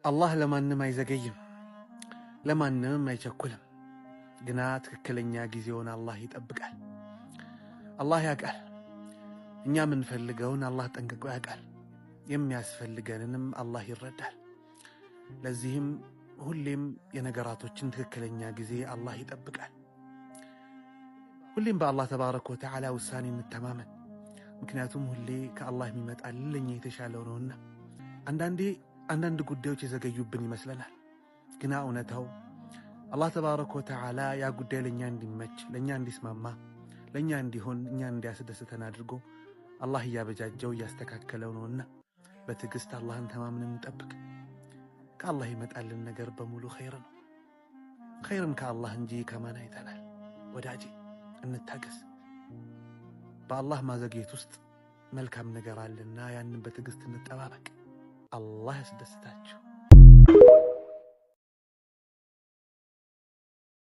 አላህ ለማንም አይዘገይም፣ ለማንምም አይቸኩልም። ግና ትክክለኛ ጊዜውን አላህ ይጠብቃል። አላህ ያውቃል። እኛ የምንፈልገውን አላህ ጠንቅቆ ያውቃል። የሚያስፈልገንንም አላህ ይረዳል። ለዚህም ሁሌም የነገራቶችን ትክክለኛ ጊዜ አላህ ይጠብቃል። ሁሌም በአላህ ተባረከ ወተዓላ ውሳኔ እንተማመን። ምክንያቱም ሁሌ ከአላህ የሚመጣልን ለእኛ የተሻለው ነውና። አንዳንዴ አንዳንድ ጉዳዮች የዘገዩብን ይመስለናል። ግና እውነታው አላህ ተባረከ ወተዓላ ያ ጉዳይ ለእኛ እንዲመች፣ ለእኛ እንዲስማማ፣ ለእኛ እንዲሆን፣ እኛን እንዲያስደስተን አድርጎ አላህ እያበጃጀው እያስተካከለው ነውና በትዕግስት አላህን ተማምነን እንጠብቅ። ከአላህ ይመጣልን ነገር በሙሉ ኸይር ነው። ኸይርን ከአላህ እንጂ ከማን አይተናል? ወዳጄ እንታገስ። በአላህ ማዘግየት ውስጥ መልካም ነገር አለና ያንን በትዕግስት እንጠባበቅ። አላህ ያስደስታችሁ።